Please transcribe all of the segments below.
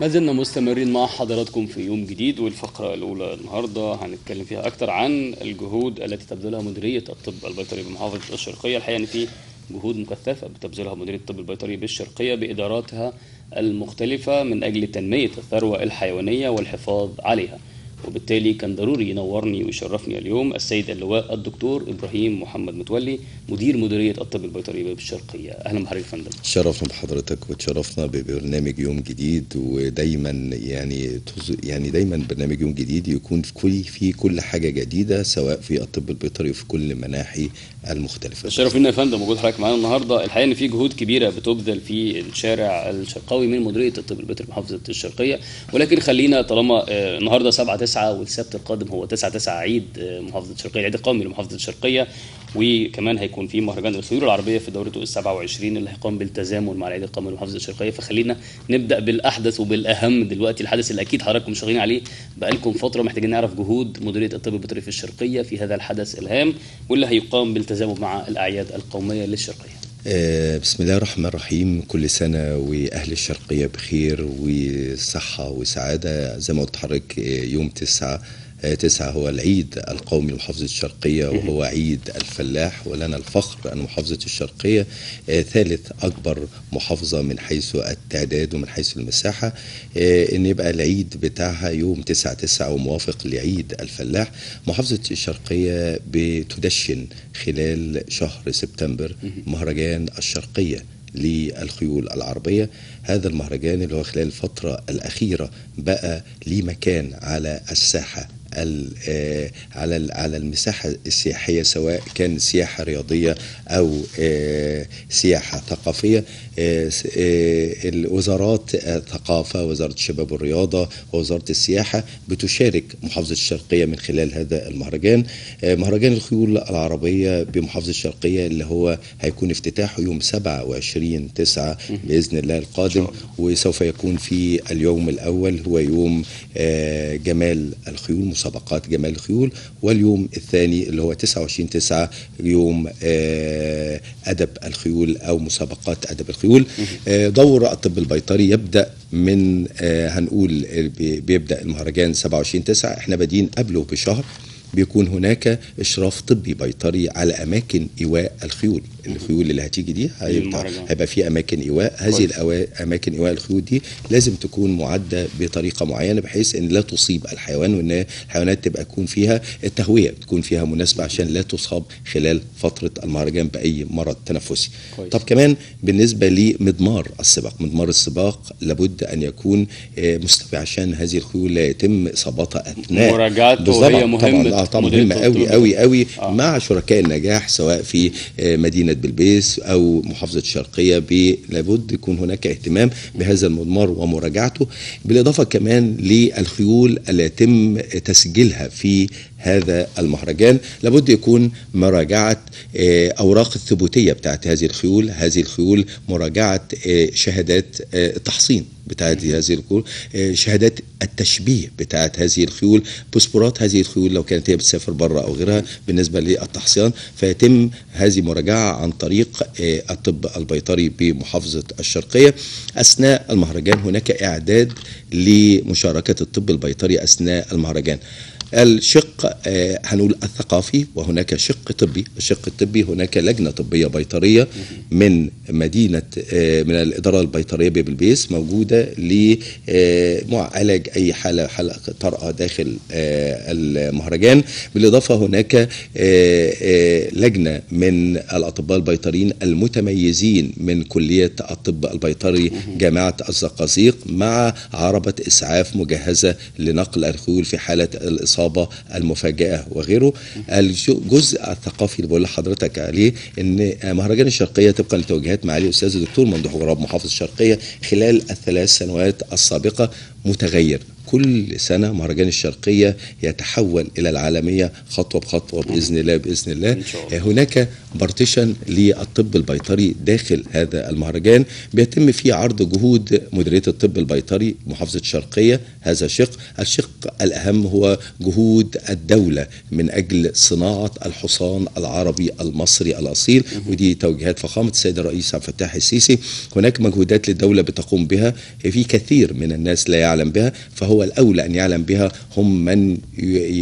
ما زلنا مستمرين مع حضراتكم في يوم جديد، والفقرة الأولى النهاردة هنتكلم فيها أكتر عن الجهود التي تبذلها مديرية الطب البيطري بمحافظة الشرقية. الحقيقة إن في جهود مكثفة بتبذلها مديرية الطب البيطري بالشرقية بإداراتها المختلفة من أجل تنمية الثروة الحيوانية والحفاظ عليها، وبالتالي كان ضروري ينورني ويشرفني اليوم السيد اللواء الدكتور إبراهيم محمد متولي، مدير مديرية الطب البيطري بالشرقية. أهلا بحضرتك يا فندم. شرفنا بحضرتك وتشرفنا ببرنامج يوم جديد، ودايما يعني دايما برنامج يوم جديد يكون في كل حاجة جديدة، سواء في الطب البيطري وفي كل مناحي المختلفة. شرف لنا يا فندم وجود حضرتك معانا النهارده. الحقيقة إن في جهود كبيرة بتبذل في الشارع الشرقاوي من مديرية الطب البيطري بمحافظة الشرقية، ولكن خلينا طالما النهارده 7/9 والسبت القادم هو 9/9 عيد محافظة الشرقية، العيد القومي لمحافظة الشرقية، وكمان هيكون في مهرجان الخيول العربية في دورته ال27 اللي هيقام بالتزامن مع العيد القومي لمحافظة الشرقية. فخلينا نبدأ بالأحدث وبالأهم دلوقتي، الحدث اللي أكيد حضراتكم شغالين عليه بقالكم فترة، محتاجين نعرف جهود مديرية الطب البيطري في الشرقية في هذا الحدث الهام واللي هيقام بالتزامن مع الأعياد القومية للشرقية. بسم الله الرحمن الرحيم. كل سنة وأهل الشرقية بخير وصحة وسعادة. زي ما قلت حضرتك، يوم 9/9 هو العيد القومي لمحافظة الشرقية، وهو عيد الفلاح، ولنا الفخر أن محافظة الشرقية ثالث أكبر محافظة من حيث التعداد ومن حيث المساحة، إن يبقى العيد بتاعها يوم 9/9 وموافق لعيد الفلاح. محافظة الشرقية بتدشن خلال شهر سبتمبر مهرجان الشرقية للخيول العربية. هذا المهرجان اللي هو خلال الفترة الأخيرة بقى ليه مكان على الساحة، على المساحة السياحية، سواء كان سياحة رياضية أو سياحة ثقافية. الوزارات الثقافة، وزارة الشباب والرياضة، ووزارة السياحة بتشارك محافظة الشرقية من خلال هذا المهرجان. مهرجان الخيول العربية بمحافظة الشرقية اللي هو هيكون افتتاحه يوم 27/9 بإذن الله القادم، وسوف يكون في اليوم الأول هو يوم جمال الخيول، مسابقات جمال الخيول، واليوم الثاني اللي هو 29/9 يوم أدب الخيول أو مسابقات أدب الخيول. دور الطب البيطري يبدأ من هنقول بيبدأ المهرجان 27/9، احنا بادئين قبله بشهر. بيكون هناك إشراف طبي بيطري على أماكن إيواء الخيول. الخيول اللي هتيجي دي هيبقى في أماكن إيواء. هذه أماكن إيواء الخيول دي لازم تكون معدة بطريقة معينة بحيث إن لا تصيب الحيوان، وإن الحيوانات تبقى تكون فيها التهوية تكون فيها مناسبة عشان لا تصاب خلال فترة المهرجان بأي مرض تنفسي. كويس. طب كمان بالنسبة لمضمار السباق، مضمار السباق لابد أن يكون مستوي عشان هذه الخيول لا يتم إصابتها أثناء مراجعته، وهي مهمة طبعا مهمة قوي قوي قوي مع شركاء النجاح سواء في مدينة بلبيس أو محافظة الشرقية. لابد يكون هناك اهتمام بهذا المضمار ومراجعته، بالإضافة كمان للخيول اللي يتم تسجيلها في هذا المهرجان لابد يكون مراجعة أوراق الثبوتية بتاعت هذه الخيول، هذه الخيول مراجعة شهادات التحصين بتاعت هذه الخيول، شهادات التشبيه بتاعت هذه الخيول، باسبورات هذه الخيول لو كانت هي بتسافر بره أو غيرها بالنسبة للتحصين. فيتم هذه المراجعة عن طريق الطب البيطري بمحافظة الشرقية. أثناء المهرجان هناك إعداد لمشاركة الطب البيطري أثناء المهرجان. الشق هنقول الثقافي، وهناك شق طبي. الشق الطبي هناك لجنة طبية بيطرية من مدينة من الإدارة البيطرية ببلبيس موجودة لمعالج أي حالة طارئة داخل المهرجان. بالإضافة هناك لجنة من الأطباء البيطريين المتميزين من كلية الطب البيطري جامعة الزقازيق مع عربة إسعاف مجهزة لنقل الخيول في حالة الإصابة المفاجئة وغيره. الجزء الثقافي اللي بقول لحضرتك عليه ان مهرجان الشرقية طبقا لتوجيهات معالي الاستاذ الدكتور ممدوح غراب محافظ الشرقية خلال الثلاث سنوات السابقة متغير. كل سنة مهرجان الشرقية يتحول إلى العالمية خطوة بخطوة بإذن الله. بإذن الله إن شاء الله. هناك partition للطب البيطري داخل هذا المهرجان بيتم فيه عرض جهود مديرية الطب البيطري محافظة الشرقية. هذا شق. الشق الأهم هو جهود الدولة من أجل صناعة الحصان العربي المصري الأصيل، ودي توجيهات فخامة السيد الرئيس عبد الفتاح السيسي. هناك مجهودات للدولة بتقوم بها، في كثير من الناس لا يعلم بها، فهو الأولى أن يعلم بها هم من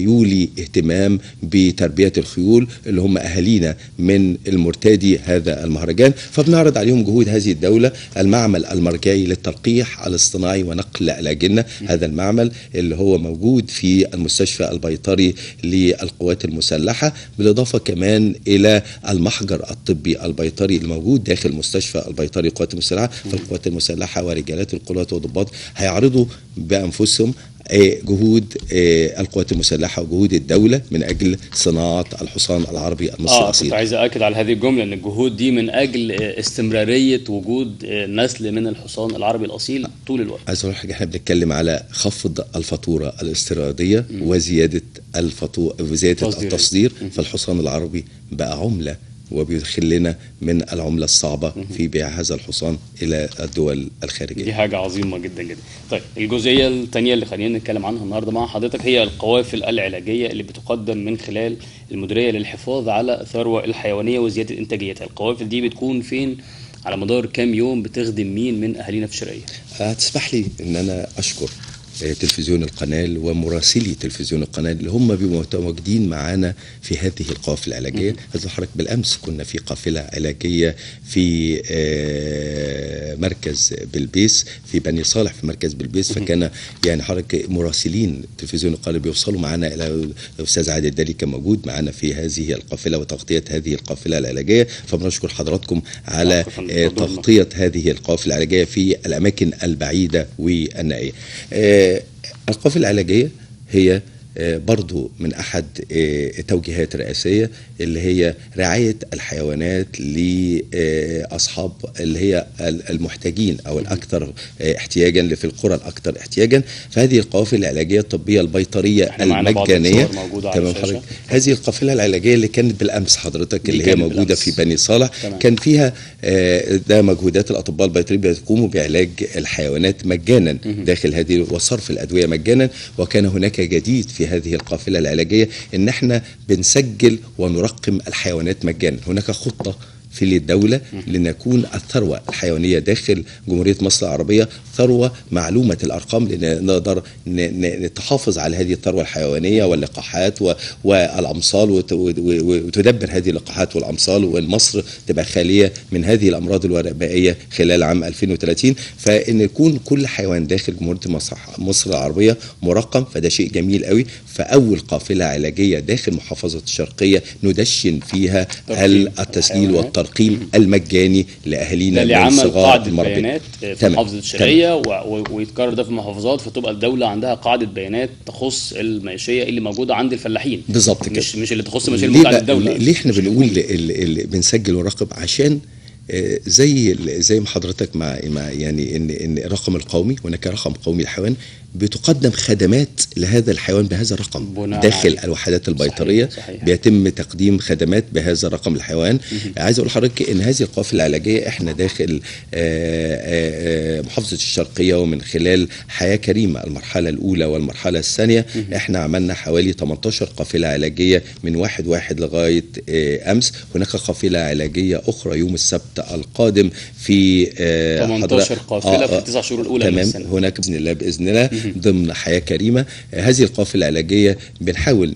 يولي اهتمام بتربية الخيول اللي هم أهالينا من المرتادي هذا المهرجان. فبنعرض عليهم جهود هذه الدولة، المعمل المرجعي للتلقيح الاصطناعي ونقل الأجنة، هذا المعمل اللي هو موجود في المستشفى البيطري للقوات المسلحة، بالإضافة كمان إلى المحجر الطبي البيطري الموجود داخل مستشفى البيطري القوات المسلحة. فالقوات المسلحة ورجالات القوات والضباط هيعرضوا بأنفسهم جهود القوات المسلحة وجهود الدولة من أجل صناعة الحصان العربي المصري الأصيل. كنت عايز أأكد على هذه الجملة، أن الجهود دي من أجل استمرارية وجود نسل من الحصان العربي الأصيل طول الوقت. عايز أقول حاجة، احنا بنتكلم على خفض الفاتورة الاستيرادية وزيادة الفاتورة وزيادة التصدير. فالحصان العربي بقى عملة وبيدخل لنا من العملة الصعبة في بيع هذا الحصان إلى الدول الخارجية. دي حاجة عظيمة جدا جدا. طيب الجزئية الثانية اللي خلينا نتكلم عنها النهاردة مع حضرتك هي القوافل العلاجية اللي بتقدم من خلال المديرية للحفاظ على الثروة الحيوانية وزيادة إنتاجيتها. القوافل دي بتكون فين، على مدار كام يوم، بتخدم مين من أهالينا في الشرقية؟ هتسمح لي إن أنا أشكر تلفزيون القناة ومراسلي تلفزيون القناة اللي هم بيبقوا متواجدين معانا في هذه القوافل العلاجية. هذا حضرتك بالأمس كنا في قافلة علاجية في مركز بلبيس في بني صالح في مركز بلبيس، فكان يعني حضرتك مراسلين تلفزيون القناة بيوصلوا معانا إلى الأستاذ عادل دالي كان موجود معانا في هذه القافلة وتغطية هذه القافلة العلاجية. فبنشكر حضراتكم على تغطية هذه القوافل العلاجية في الأماكن البعيدة والنائية. القوافل العلاجية هي برضو من أحد التوجيهات الرئاسية اللي هي رعاية الحيوانات لأصحاب اللي هي المحتاجين أو الأكثر احتياجا في القرى الأكثر احتياجا. فهذه القوافل العلاجية الطبية البيطرية المجانية، تمام حضرتك، هذه القافلة العلاجية اللي كانت بالأمس حضرتك اللي هي موجودة بالأمس في بني صالح، تمام. كان فيها ده مجهودات الأطباء البيطريين بيقوموا بعلاج الحيوانات مجانا داخل هذه وصرف الأدوية مجانا. وكان هناك جديد في هذه القافلة العلاجية إن احنا بنسجل ونرقم الحيوانات مجانا. هناك خطة في الدولة لنكون الثروة الحيوانية داخل جمهورية مصر العربية ثروة معلومة الأرقام، لنقدر نتحافظ على هذه الثروة الحيوانية واللقاحات والأمصال وتدبر هذه اللقاحات والأمصال، ومصر تبقى خالية من هذه الأمراض الوبائية خلال عام 2030. فإن يكون كل حيوان داخل جمهورية مصر العربية مرقم فده شيء جميل قوي. فأول قافلة علاجية داخل محافظة الشرقية ندشن فيها التسجيل والترقيم المجاني لاهالينا من صغار قاعدة بيانات في محافظة الشرقية، ويتكرر ده في المحافظات، فتبقى الدولة عندها قاعدة بيانات تخص الماشية اللي موجودة عند الفلاحين بالظبط كده، مش اللي تخص الماشية اللي موجودة عند الدولة. ليه احنا بنقول بنسجل ونراقب؟ عشان زي ما حضرتك مع يعني ان الرقم القومي، هناك رقم قومي للحيوان، بتقدم خدمات لهذا الحيوان بهذا الرقم داخل الوحدات البيطريه. صحيح. بيتم تقديم خدمات بهذا الرقم للحيوان. عايز اقول لحضرتك ان هذه القوافل العلاجية احنا داخل محافظة الشرقية ومن خلال حياة كريمة المرحلة الاولى والمرحلة الثانية احنا عملنا حوالي 18 قافله علاجية من 1/1 لغاية امس. هناك قافله علاجية اخرى يوم السبت القادم في 18 قافله في التسع شهور الاولى من السنة. هناك باذن الله باذن الله ضمن حياة كريمة هذه القافلة العلاجية بنحاول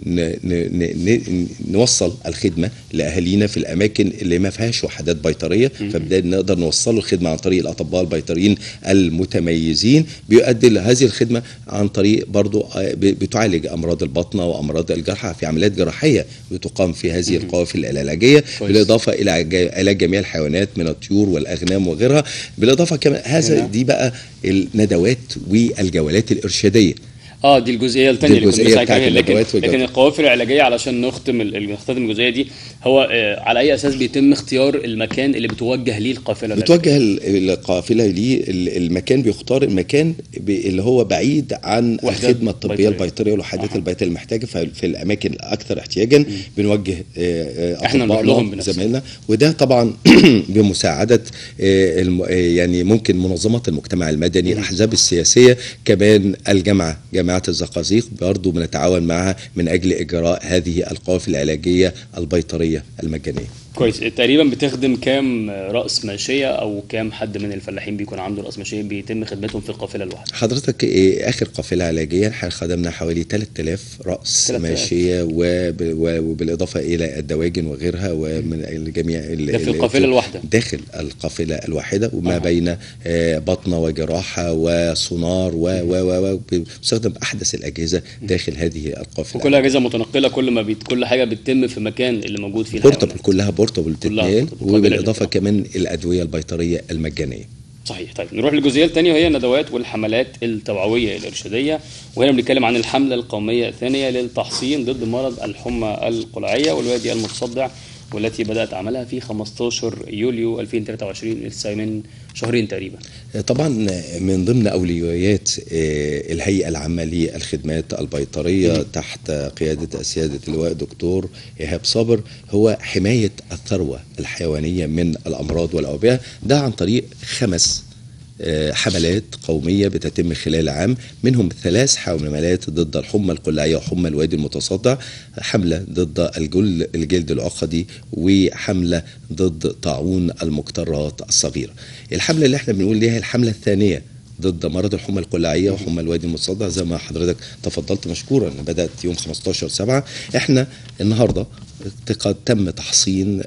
نوصل الخدمة لأهالينا في الأماكن اللي ما فيهاش وحدات بيطرية، فبدأ نقدر نوصل الخدمة عن طريق الأطباء البيطريين المتميزين. بيؤدي هذه الخدمة عن طريق برضو بتعالج أمراض البطنة وأمراض الجرحى في عمليات جراحية بتقام في هذه القوافل العلاجية، بالإضافة إلى علاج جميع الحيوانات من الطيور والأغنام وغيرها. بالإضافة كمان هذا دي بقى الندوات والجولات الإرشادية. دي الجزئية الثانية اللي كنا بنتكلم، لكن القوافل العلاجية علشان نختم الجزئية دي، هو على اي اساس بيتم اختيار المكان اللي بتوجه ليه القافلة؟ بتوجه القافلة ليه المكان، بيختار المكان اللي هو بعيد عن الخدمة الطبية البيطريه والوحدات البيطريه المحتاجه، في الاماكن الاكثر احتياجا بنوجه احنا نروح لهم بنفسنا زمايلنا، وده طبعا بمساعدة يعني ممكن منظمات المجتمع المدني، الاحزاب السياسية، كمان الجامعة، جامعه الزقازيق برضو بنتعاون معها من اجل اجراء هذه القوافل العلاجية البيطريه المجانية. كويس. تقريبا بتخدم كام راس ماشية او كام حد من الفلاحين بيكون عنده راس ماشية بيتم خدمتهم في القافلة الواحدة؟ حضرتك اخر قافله علاجية خدمنا حوالي 3000 راس ماشية، وبالاضافة الى الدواجن وغيرها ومن الجميع ده في القافلة الواحدة؟ داخل القافلة الواحدة، وما بين بطنه وجراحه وسونار و و و بيستخدم احدث الاجهزة داخل هذه القافلة، وكل اجهزة متنقله، كل حاجة بتتم في مكان اللي موجود فيه portable، كلها portable بتتنقل، وبالاضافة كمان الادوية البيطريه المجانية. صحيح. طيب نروح للجزئيه الثانية وهي الندوات والحملات التوعوية الارشاديه، وهنا بنتكلم عن الحملة القومية الثانية للتحصين ضد مرض الحمى القلعيه والوادي المتصدع، والتي بدأت عملها في 15 يوليو 2023، لسه من شهرين تقريبا. طبعا من ضمن أولويات الهيئة العامة للخدمات البيطرية تحت قيادة سيادة اللواء دكتور إيهاب صابر هو حماية الثروة الحيوانية من الأمراض والأوبئة، ده عن طريق 5 حملات قومية بتتم خلال عام، منهم 3 حملات ضد الحمى القلاعية وحمى الوادي المتصدع، حملة ضد الجلد العقدي، وحملة ضد طاعون المجترات الصغيرة. الحملة اللي احنا بنقول ليها الحملة الثانية ضد مرض الحمى القلاعية وحمى الوادي المتصدع، زي ما حضرتك تفضلت مشكورا، بدأت يوم 15/7. احنا النهارده قد تم تحصين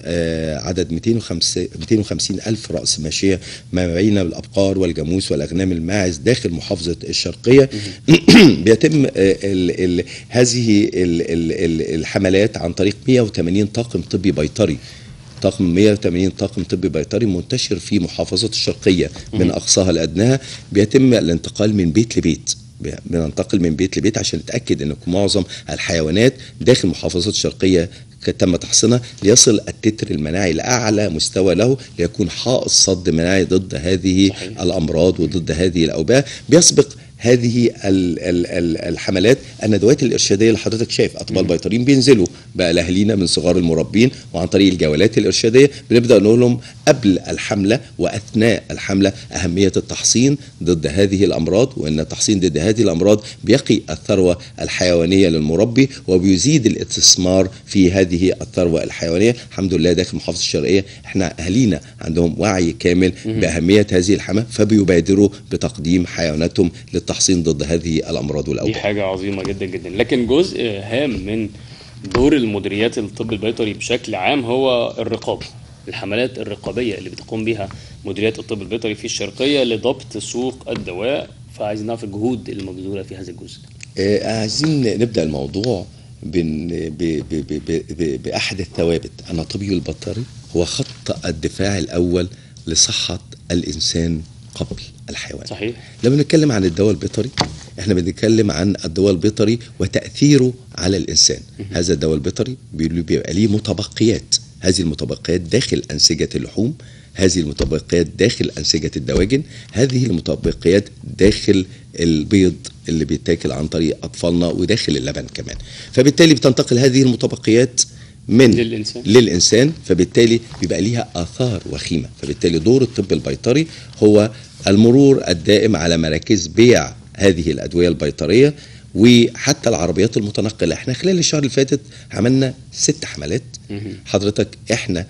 عدد 250 ألف رأس ماشية ما بين الأبقار والجاموس والأغنام الماعز داخل محافظة الشرقية. بيتم هذه الحملات عن طريق 180 طاقم طبي بيطري، طاقم 180 طاقم طبي بيطري منتشر في محافظة الشرقية من أقصاها لأدناها. بيتم الانتقال من بيت لبيت، بننتقل من بيت لبيت عشان نتأكد ان معظم الحيوانات داخل محافظة الشرقية تم تحصينها، ليصل التتر المناعي لأعلى مستوى له، ليكون حائط صد مناعي ضد هذه الأمراض وضد هذه الأوبئة. بيسبق هذه الحملات الندوات الإرشادية اللي حضرتك شايف أطباء البيطريين بينزلوا بقى لأهالينا من صغار المربين، وعن طريق الجولات الإرشادية بنبدأ نقول لهم قبل الحملة وأثناء الحملة أهمية التحصين ضد هذه الأمراض، وأن التحصين ضد هذه الأمراض بيقي الثروة الحيوانية للمربي وبيزيد الاستثمار في هذه الثروة الحيوانية. الحمد لله داخل محافظة الشرقية احنا أهالينا عندهم وعي كامل بأهمية هذه الحملة، فبيبادروا بتقديم حيواناتهم للتحصين ضد هذه الأمراض والأوبئة. دي حاجة عظيمة جدا جدا. لكن جزء هام من دور المديريات الطب البيطري بشكل عام هو الرقابة، الحملات الرقابية اللي بتقوم بها مديريات الطب البيطري في الشرقية لضبط سوق الدواء، فعايزين نعرف الجهود المبذولة في هذا الجزء. عايزين نبدأ الموضوع بأحد الثوابت، أن الطبيب البيطري هو خط الدفاع الأول لصحة الإنسان قبل الحيوان. صحيح. لما بنتكلم عن الدواء البيطري احنا بنتكلم عن الدواء البيطري وتأثيره على الإنسان. هذا الدواء البيطري بيبقى ليه متبقيات، هذه المتبقيات داخل أنسجة اللحوم، هذه المتبقيات داخل أنسجة الدواجن، هذه المتبقيات داخل البيض اللي بيتاكل عن طريق أطفالنا وداخل اللبن كمان. فبالتالي بتنتقل هذه المتبقيات من للإنسان، فبالتالي بيبقى ليها آثار وخيمة. فبالتالي دور الطب البيطري هو المرور الدائم على مراكز بيع هذه الأدوية البيطرية وحتى العربيات المتنقلة. احنا خلال الشهر اللي فاتت عملنا 6 حملات حضرتك، احنا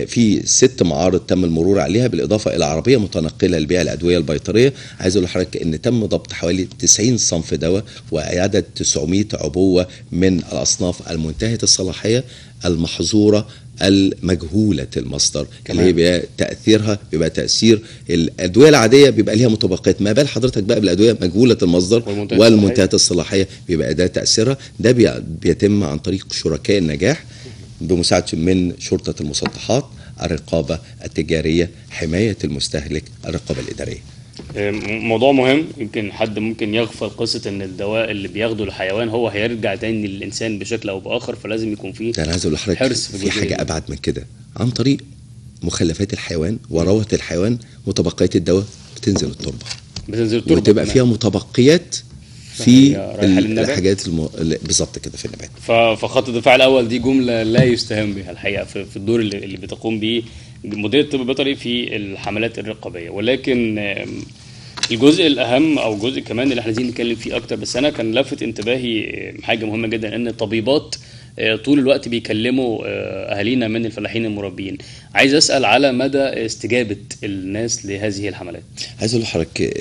في 6 معارض تم المرور عليها، بالإضافة إلى عربية متنقلة لبيع الأدوية البيطرية. عايز أقول لحضرتك إن تم ضبط حوالي 90 صنف دواء وعدد 900 عبوة من الأصناف المنتهية الصلاحية المحظورة المجهولة المصدر، اللي هي بيبقى تأثيرها بيبقى تأثير الأدوية العادية بيبقى ليها متبقيات، ما بال حضرتك بقى بالأدوية مجهولة المصدر والمنتهية الصلاحية بيبقى ده تأثيرها. ده بيتم عن طريق شركاء النجاح بمساعدة من شرطة المسطحات، الرقابة التجارية، حماية المستهلك، الرقابة الإدارية. موضوع مهم، يمكن حد ممكن يغفل قصة ان الدواء اللي بياخده الحيوان هو هيرجع تاني للانسان بشكل او باخر، فلازم يكون فيه انا عايز اقول لحضرتك حرص في حاجة ابعد من كده، عن طريق مخلفات الحيوان وروث الحيوان متبقيات الدواء بتنزل التربة، وتبقى فيها متبقيات في الحاجات بالظبط كده في النبات. فخط الدفاع الاول دي جملة لا يستهان بها الحقيقة في الدور اللي بتقوم به مديرية الطب البيطري في الحملات الرقابية. ولكن الجزء الاهم او الجزء كمان اللي احنا عايزين نتكلم فيه اكتر، بس انا كان لفت انتباهي حاجة مهمة جدا، ان الطبيبات طول الوقت بيكلموا اهالينا من الفلاحين المربيين. عايز اسال على مدى استجابة الناس لهذه الحملات. عايز اقول لحضرتك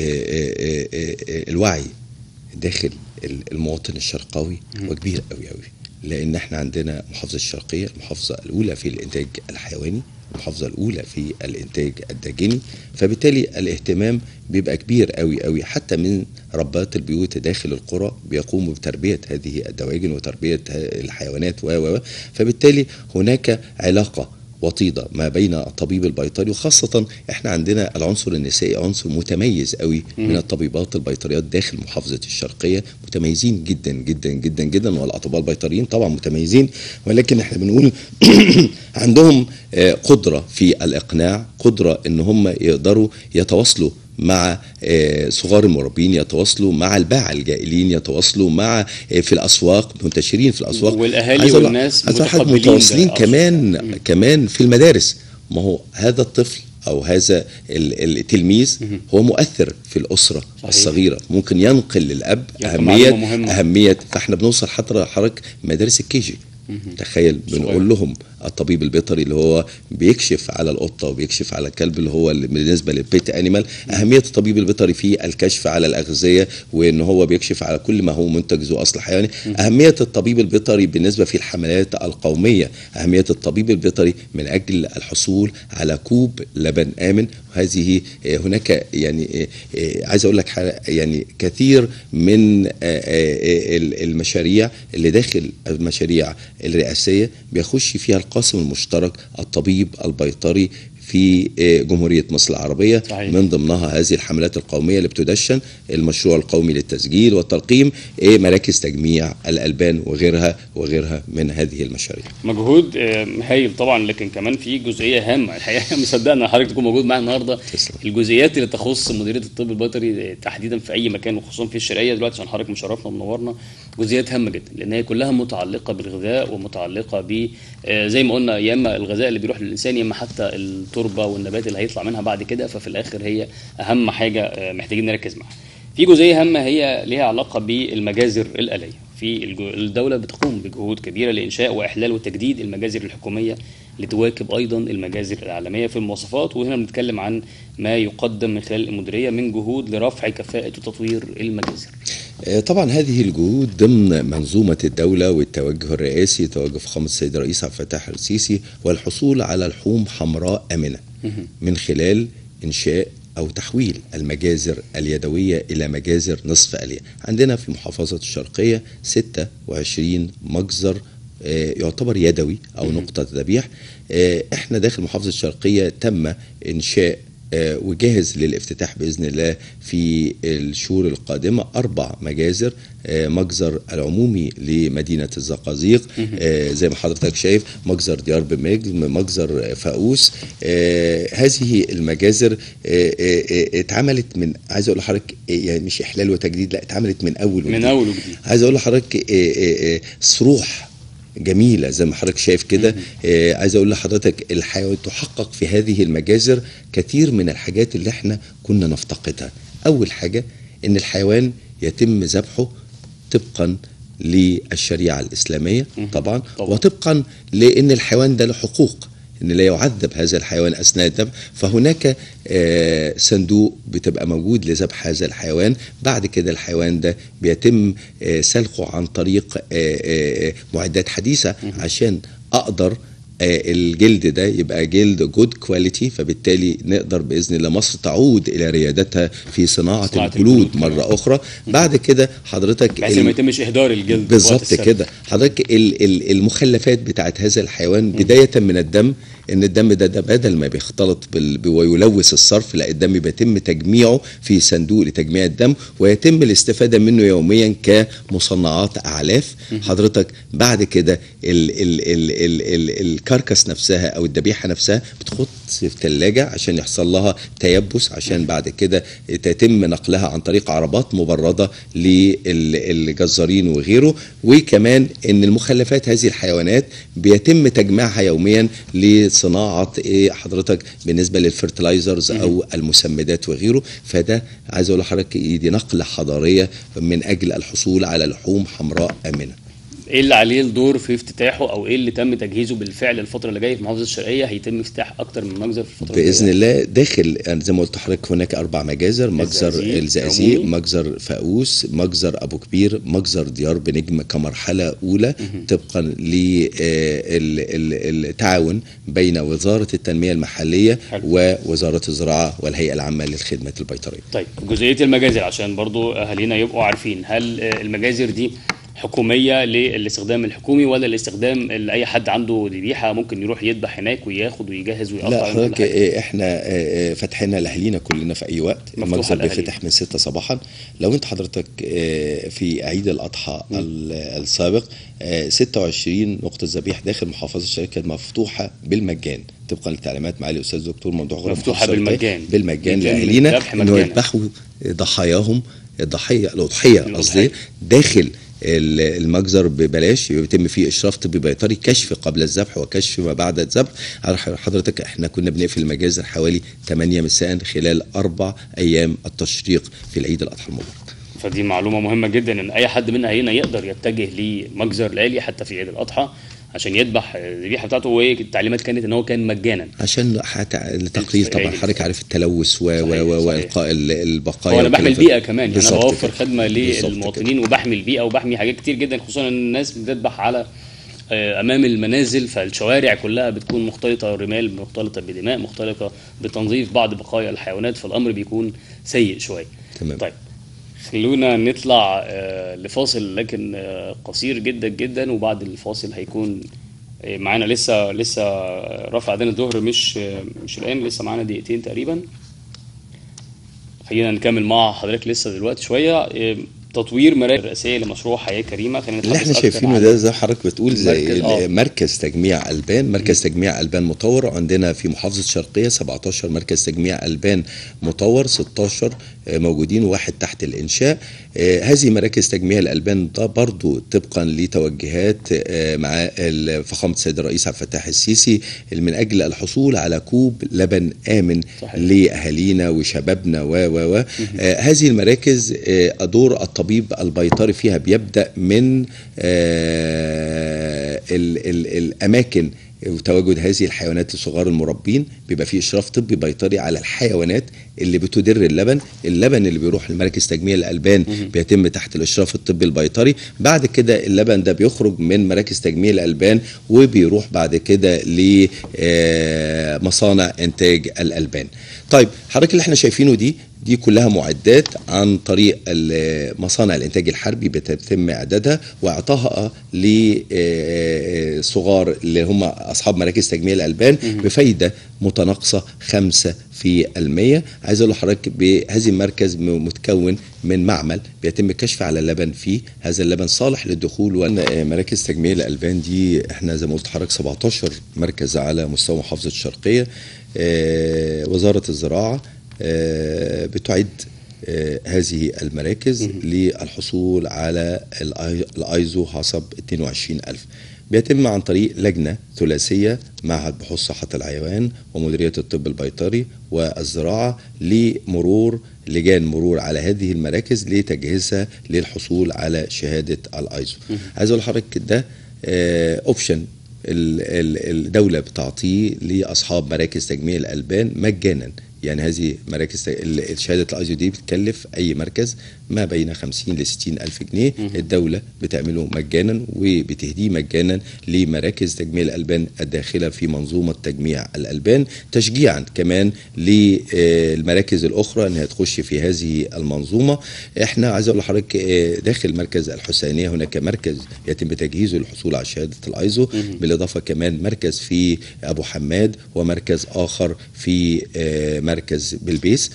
الوعي داخل المواطن الشرقاوي وكبير قوي قوي، لان احنا عندنا محافظة الشرقية المحافظة الاولى في الانتاج الحيواني، المحافظة الاولى في الانتاج الداجني، فبالتالي الاهتمام بيبقى كبير قوي قوي، حتى من ربات البيوت داخل القرى بيقوموا بتربيه هذه الدواجن وتربيه الحيوانات و فبالتالي هناك علاقة وطيدة ما بين الطبيب البيطري، وخاصة احنا عندنا العنصر النسائي عنصر متميز قوي من الطبيبات البيطريات داخل محافظة الشرقية، متميزين جدا جدا جدا جدا، والاطباء البيطريين طبعا متميزين، ولكن احنا بنقول عندهم قدرة في الإقناع، قدرة ان هم يقدروا يتواصلوا مع صغار المربين، يتواصلوا مع الباعة الجائلين، يتواصلوا مع في الأسواق، منتشرين في الأسواق، والأهالي والناس متواصلين كمان في المدارس. ما هو هذا الطفل أو هذا التلميذ هو مؤثر في الأسرة. صحيح. الصغيرة، ممكن ينقل للأب أهمية. فاحنا بنوصل حتى حضرتك مدارس الكيجي، تخيل بنقول لهم الطبيب البيطري اللي هو بيكشف على القطة وبيكشف على الكلب اللي هو بالنسبة للبيت انيمال، اهمية الطبيب البيطري في الكشف على الاغذية وان هو بيكشف على كل ما هو منتج ذو اصل حيواني، اهمية الطبيب البيطري بالنسبة في الحملات القومية، اهمية الطبيب البيطري من اجل الحصول على كوب لبن امن. هذه هناك يعني عايز اقول لك يعني كثير من المشاريع اللي داخل المشاريع الرئاسية بيخش فيها القاسم المشترك الطبيب البيطري في جمهورية مصر العربية. صحيح. من ضمنها هذه الحملات القومية اللي بتدشن، المشروع القومي للتسجيل والترقيم، مراكز تجميع الألبان وغيرها وغيرها من هذه المشاريع. مجهود هايل طبعا، لكن كمان في جزئية هامة الحقيقة مصدقنا حضرتك تكون موجود معانا النهارده، الجزئيات اللي تخص مديرية الطب البيطري تحديدا في أي مكان وخصوصا في الشرقية دلوقتي عشان حضرتك مشرفنا ومنورنا، جزئيات هامة جدا لأن هي كلها متعلقة بالغذاء ومتعلقة ب زي ما قلنا يا إما الغذاء اللي بيروح للإنسان يا إما حتى التربة والنبات اللي هيطلع منها بعد كده، ففي الاخر هي اهم حاجة محتاجين نركز معاها. في جزئية هامة هي ليها علاقة بالمجازر الالية. في الدولة بتقوم بجهود كبيرة لانشاء واحلال وتجديد المجازر الحكومية لتواكب ايضا المجازر العالمية في المواصفات، وهنا بنتكلم عن ما يقدم من خلال المديرية من جهود لرفع كفاءة وتطوير المجازر. طبعا هذه الجهود ضمن منظومة الدولة والتوجه الرئاسي، توجه فخامة السيد الرئيس عبد الفتاح السيسي، والحصول على لحوم حمراء آمنة من خلال إنشاء أو تحويل المجازر اليدوية إلى مجازر نصف آلية. عندنا في محافظة الشرقية 26 مجزر يعتبر يدوي أو نقطة ذبيح. احنا داخل محافظة الشرقية تم إنشاء وجاهز للافتتاح بإذن الله في الشهور القادمة 4 مجازر، مجزر العمومي لمدينة الزقازيق زي ما حضرتك شايف، مجزر ديار بمجل، مجزر فاقوس. هذه المجازر اتعملت من، عايز اقول لحضرتك يعني مش إحلال وتجديد، لا اتعملت من أول وجديد. من أول وجديد. عايز اقول لحضرتك صروح جميلة زي ما حضرتك شايف كده. عايز اقول لحضرتك الحيوان تحقق في هذه المجازر كثير من الحاجات اللي احنا كنا نفتقدها. اول حاجة ان الحيوان يتم ذبحه طبقا للشريعة الإسلامية طبعا، وطبقا لان الحيوان ده له حقوق، ان لا يعذب هذا الحيوان اثناء الذبح، فهناك صندوق بتبقى موجود لذبح هذا الحيوان. بعد كده الحيوان ده بيتم سلخه عن طريق معدات حديثة عشان اقدر الجلد ده يبقى جلد good quality، فبالتالي نقدر باذن الله مصر تعود الى ريادتها في صناعة الجلود مرة اخرى. بعد كده حضرتك بحيث ما يتمش اهدار الجلد بالظبط كده. حضرتك المخلفات بتاعت هذا الحيوان بداية من الدم ان الدم ده بدل ما بيختلط ويلوث الصرف، لا، الدم بيتم تجميعه في صندوق لتجميع الدم ويتم الاستفادة منه يوميا كمصنعات اعلاف. حضرتك بعد كده ال carcass نفسها او الذبيحة نفسها بتحط في الثلاجة عشان يحصل لها تيبس، عشان بعد كده تتم نقلها عن طريق عربات مبرده للجزارين وغيره. وكمان ان المخلفات هذه الحيوانات بيتم تجميعها يوميا لصناعة ايه حضرتك بالنسبة لل fertilizers او المسمدات وغيره. فده عايز اقول لحضرتك دي نقله حضارية من اجل الحصول على لحوم حمراء امنه. ايه اللي عليه الدور في افتتاحه، او ايه اللي تم تجهيزه بالفعل الفترة اللي جاية في محافظة الشرقية؟ هيتم افتتاح اكتر من مجزر في الفترة باذن الله. داخل زي ما قلت لحضرتك هناك 4 مجازر: مجزر الزقازيق، مجزر فاقوس، مجزر ابو كبير، مجزر ديار بنجم كمرحلة اولى، طبقا للتعاون بين وزارة التنمية المحلية ووزارة الزراعة والهيئة العامة للخدمات البيطريه. طيب جزئية المجازر عشان برضو اهالينا يبقوا عارفين، هل المجازر دي حكومية للاستخدام الحكومي ولا الاستخدام اللي اي حد عنده ذبيحة ممكن يروح يذبح هناك وياخد ويجهز ويقطع؟ لا حضرتك، احنا فاتحينها لاهالينا كلنا في اي وقت. المجزر بيفتح من 6 صباحا. لو انت حضرتك في عيد الاضحى السابق 26 نقطة ذبيح داخل محافظة الشرقية كانت مفتوحة بالمجان طبقا لتعليمات معالي الاستاذ دكتور ممدوح غراب، مفتوحة بالمجان، بالمجان لاهالينا انه يذبحوا ضحاياهم، الاضحية قصدي، داخل المجزر ببلاش. يتم فيه اشراف طبي بيطري، كشف قبل الذبح وكشف ما بعد الذبح. حضرتك احنا كنا بنقفل المجازر حوالي 8 مساء خلال 4 ايام التشريق في العيد الاضحى المبارك. فدي معلومة مهمة جدا، ان اي حد من اهالينا يقدر يتجه لمجزر ليلي حتى في عيد الاضحى عشان يذبح الذبيحة بتاعته، والتعليمات كانت ان هو كان مجانا عشان التقليل طبعا حضرتك عارف التلوث والقاء البقايا. وانا بحمي البيئة كمان، يعني انا بوفر خدمة للمواطنين وبحمي البيئة وبحمي حاجات كتير جدا، خصوصا ان الناس بتذبح على امام المنازل، فالشوارع كلها بتكون مختلطة رمال، مختلطة بدماء، مختلطة بتنظيف بعض بقايا الحيوانات، فالامر بيكون سيء شوية. تمام. طيب خلونا نطلع لفاصل لكن قصير جدا جدا، وبعد الفاصل هيكون معانا لسه رفع اذان الظهر، مش الان، لسه معانا دقيقتين تقريبا. خلينا نكمل مع حضرتك لسه دلوقتي شوية. تطوير مراكز رئاسيه لمشروع حياة كريمة، خلينا اللي احنا شايفينه ده زي حضرتك بتقول زي مركز تجميع البان، مركز تجميع البان مطور. عندنا في محافظة الشرقية 17 مركز تجميع البان مطور، 16 موجودين وواحد تحت الانشاء. هذه مراكز تجميع الالبان ده برضو طبقا لتوجهات مع فخامة السيد الرئيس عبد الفتاح السيسي من اجل الحصول على كوب لبن امن صحيح. لاهالينا وشبابنا و و و هذه المراكز دور الطبيب البيطري فيها بيبدأ من الأماكن وتواجد هذه الحيوانات لصغار المربين، بيبقى فيه إشراف طبي بيطري على الحيوانات اللي بتدر اللبن، اللبن اللي بيروح لمراكز تجميع الألبان بيتم تحت الإشراف الطبي البيطري. بعد كده اللبن ده بيخرج من مراكز تجميع الألبان وبيروح بعد كده لمصانع إنتاج الألبان. طيب حضرتك اللي احنا شايفينه دي كلها معدات عن طريق مصانع الانتاج الحربي بتتم اعدادها واعطاها لصغار اللي هم اصحاب مراكز تجميع الالبان بفايده متناقصه 5%. عايز اقول لحضرتك بهذه المركز متكون من معمل بيتم الكشف على اللبن فيه، هذا اللبن صالح للدخول. وان مراكز تجميع الالبان دي احنا زي ما قلت لحضرتك 17 مركز على مستوى محافظة الشرقية. وزارة الزراعة بتعد هذه المراكز للحصول على الايزو حسب 22000. بيتم عن طريق لجنة ثلاثية معهد بحوث صحة الحيوان ومديرية الطب البيطري والزراعة لمرور لجان مرور على هذه المراكز لتجهيزها للحصول على شهادة الايزو. عايز اقول لحضرتك ده option الدولة بتعطيه لأصحاب مراكز تجميع الألبان مجانا، يعني هذه مراكز شهادة الايزو دي بتكلف اي مركز ما بين 50 ل 60 الف جنيه. الدولة بتعمله مجانا وبتهديه مجانا لمراكز تجميع الالبان الداخلة في منظومة تجميع الالبان، تشجيعا كمان للمراكز الاخرى انها تخش في هذه المنظومة. احنا عايز اقول لحضرتك داخل مركز الحسينية هناك مركز يتم تجهيزه للحصول على شهادة الايزو، بالاضافة كمان مركز في ابو حماد ومركز اخر في مركز بلبيس.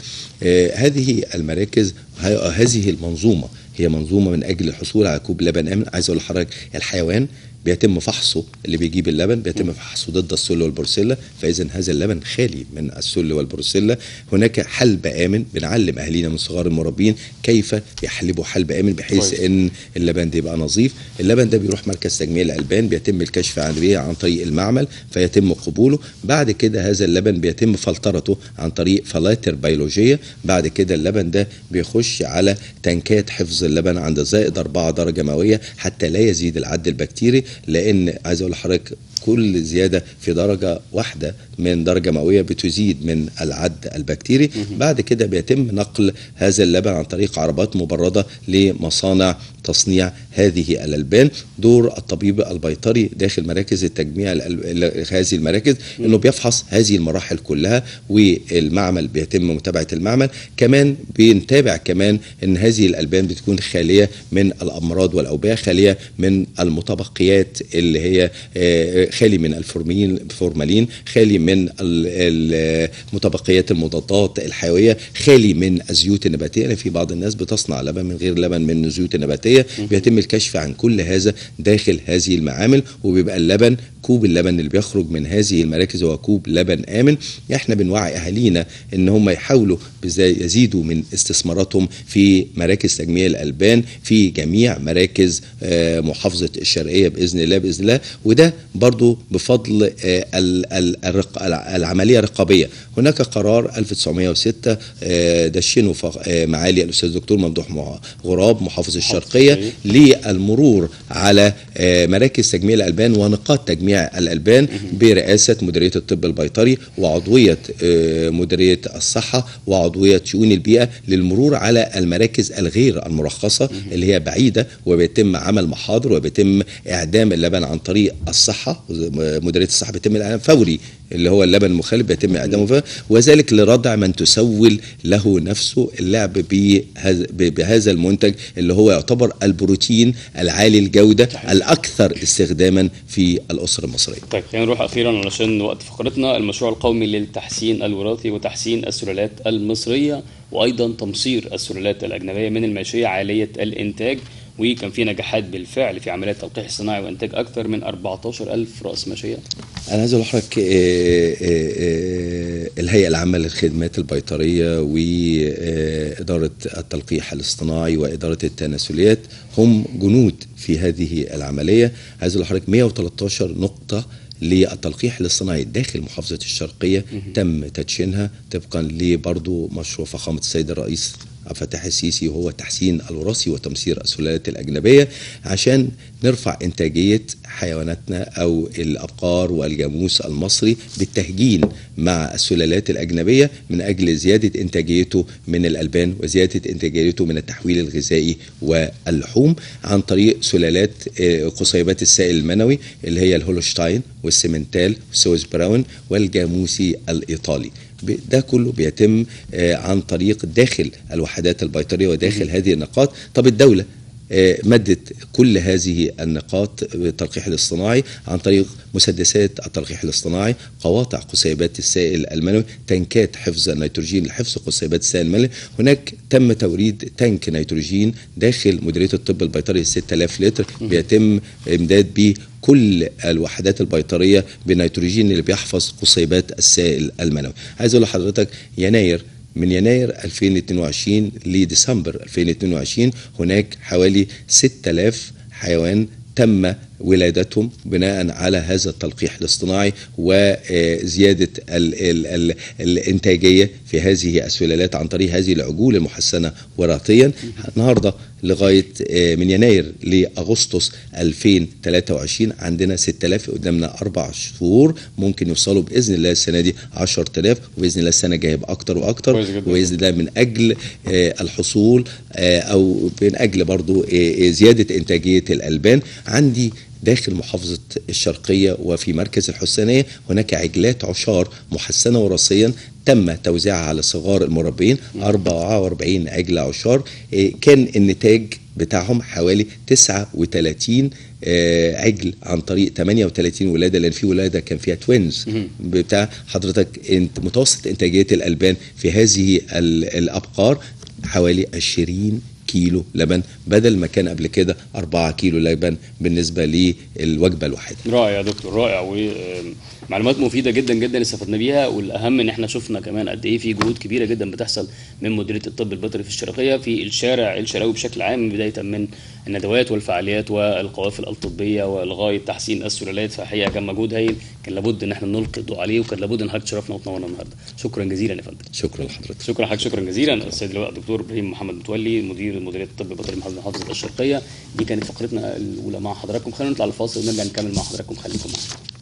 هذه المراكز، هذه المنظومة هي منظومة من اجل الحصول على كوب لبن امن. عايز اقول لحضرتك الحيوان بيتم فحصه، اللي بيجيب اللبن بيتم فحصه ضد السل والبروسيلا، فاذا هذا اللبن خالي من السل والبروسيلا. هناك حلب امن، بنعلم اهالينا من صغار المربين كيف يحلبوا حلب امن بحيث ان اللبن ده يبقى نظيف. اللبن ده بيروح مركز تجميع الالبان، بيتم الكشف عنه عن طريق المعمل فيتم قبوله. بعد كده هذا اللبن بيتم فلترته عن طريق فلاتر بيولوجية. بعد كده اللبن ده بيخش على تنكات حفظ اللبن عند زائد 4 درجه مئوية حتى لا يزيد العد البكتيري، لان عايز اقول لحضرتك كل زيادة في درجه واحدة من درجه مئوية بتزيد من العد البكتيري. بعد كده بيتم نقل هذا اللبن عن طريق عربات مبرده لمصانع تصنيع هذه الالبان. دور الطبيب البيطري داخل مراكز التجميع هذه المراكز انه بيفحص هذه المراحل كلها، والمعمل بيتم متابعه المعمل. كمان بنتابع كمان ان هذه الالبان بتكون خالية من الامراض والاوبئه، خالية من المتبقيات اللي هي خالي من الفورمالين، خالي من المتبقيات المضادات الحيوية، خالي من الزيوت النباتية. يعني في بعض الناس بتصنع لبن من غير لبن من الزيوت النباتية. بيتم الكشف عن كل هذا داخل هذه المعامل، وبيبقى اللبن، كوب اللبن اللي بيخرج من هذه المراكز هو كوب لبن آمن. احنا بنوعي اهالينا ان هم يحاولوا يزيدوا من استثماراتهم في مراكز تجميع الالبان في جميع مراكز محافظة الشرقية باذن الله، باذن الله. وده برضو بفضل العملية الرقابية. هناك قرار 1906 دشنه معالي الاستاذ الدكتور ممدوح غراب محافظ الشرقية للمرور على مراكز تجميع الالبان ونقاط تجميع الألبان برئاسة مديرية الطب البيطري وعضوية مديرية الصحة وعضوية شؤون البيئة للمرور على المراكز الغير المرخصة اللي هي بعيدة، وبيتم عمل محاضر وبيتم إعدام اللبن عن طريق الصحة، مديرية الصحة بيتم الإعدام فوري اللي هو اللبن المخالف بيتم إعدامه، وذلك لردع من تسول له نفسه اللعب بهذا المنتج اللي هو يعتبر البروتين العالي الجودة الأكثر استخداما في الأسرة المصرية. طيب خلينا نروح أخيرا علشان وقت فقرتنا، المشروع القومي للتحسين الوراثي وتحسين السلالات المصرية وأيضا تمصير السلالات الأجنبية من الماشية عالية الإنتاج، وكان في نجاحات بالفعل في عمليات تلقيح الصناعي وإنتاج أكثر من 14,000 رأس ماشية. أنا عايز أقول لحضرتك الهيئة العامة للخدمات البيطرية وإدارة التلقيح الاصطناعي وإدارة التناسليات هم جنود في هذه العملية. عايز أقول لحضرتك 113 نقطة للتلقيح الاصطناعي داخل محافظة الشرقية تم تدشينها طبقا لبرضو مشروع فخامة السيد الرئيس عبد الفتاح السيسي، وهو التحسين الوراثي وتمصير السلالات الأجنبية عشان نرفع إنتاجية حيواناتنا أو الأبقار والجاموس المصري بالتهجين مع السلالات الأجنبية من أجل زيادة إنتاجيته من الألبان وزيادة إنتاجيته من التحويل الغذائي واللحوم عن طريق سلالات قصيبات السائل المنوي اللي هي الهولشتاين والسيمنتال والسويس براون والجاموسي الإيطالي. ده كله بيتم عن طريق داخل الوحدات البيطرية وداخل هذه النقاط. طب الدولة مدت كل هذه النقاط بالتلقيح الاصطناعي عن طريق مسدسات التلقيح الاصطناعي، قواطع قصيبات السائل المنوي، تنكات حفظ النيتروجين لحفظ قصيبات السائل المنوي. هناك تم توريد تنك نيتروجين داخل مديرية الطب البيطري 6000 لتر بيتم امداد به كل الوحدات البيطرية بالنيتروجين اللي بيحفظ قصيبات السائل المنوي. عايز اقول لحضرتك يناير، من يناير 2022 لديسمبر 2022 هناك حوالي 6000 حيوان تم ولادتهم بناء على هذا التلقيح الاصطناعي وزيادة الإنتاجية في هذه السلالات عن طريق هذه العجول المحسنة وراثيا. النهاردة لغاية من يناير لأغسطس 2023 عندنا 6000، قدامنا 4 شهور ممكن يوصلوا بإذن الله السنة دي 10000، وبإذن الله السنة الجاية بأكتر وأكتر، وبإذن الله من أجل الحصول أو من أجل برضو زيادة إنتاجية الألبان. عندي داخل محافظة الشرقية وفي مركز الحسانية هناك عجلات عشار محسنة وراثيا تم توزيعها على صغار المربين، 44 عجلة عشار، كان النتاج بتاعهم حوالي 39 عجل عن طريق 38 ولادة، لأن في ولادة كان فيها توينز. بتاع حضرتك انت متوسط إنتاجية الألبان في هذه الأبقار حوالي 20 كيلو لبن بدل ما كان قبل كده 4 كيلو لبن بالنسبة للوجبة الواحدة. رائع يا دكتور، رائع، ومعلومات مفيدة جدا جدا استفدنا بيها، والأهم إن احنا شفنا كمان قد إيه في جهود كبيرة جدا بتحصل من مديرية الطب البيطري في الشرقية في الشارع الشرقاوي بشكل عام، بداية من الندوات والفعاليات والقوافل الطبية ولغاية تحسين السلالات. فحقيقة كان مجهود هايل، كان لابد إن احنا نلقي الضوء عليه، وكان لابد إن حضرتك تشرفنا وتنورنا النهارده. شكرا جزيلا يا فندم. شكرا لحضرتك. شكرا حضرتك، شكرا جزيلا السيد اللواء الدكتور ابراهيم محمد متولي مدير مديرية الطب البيطري محافظة الشرقية. دي كانت فقرتنا الأولى مع حضراتكم، خلينا نطلع الفاصل ونرجع نكمل مع حضراتكم، خليكم معانا.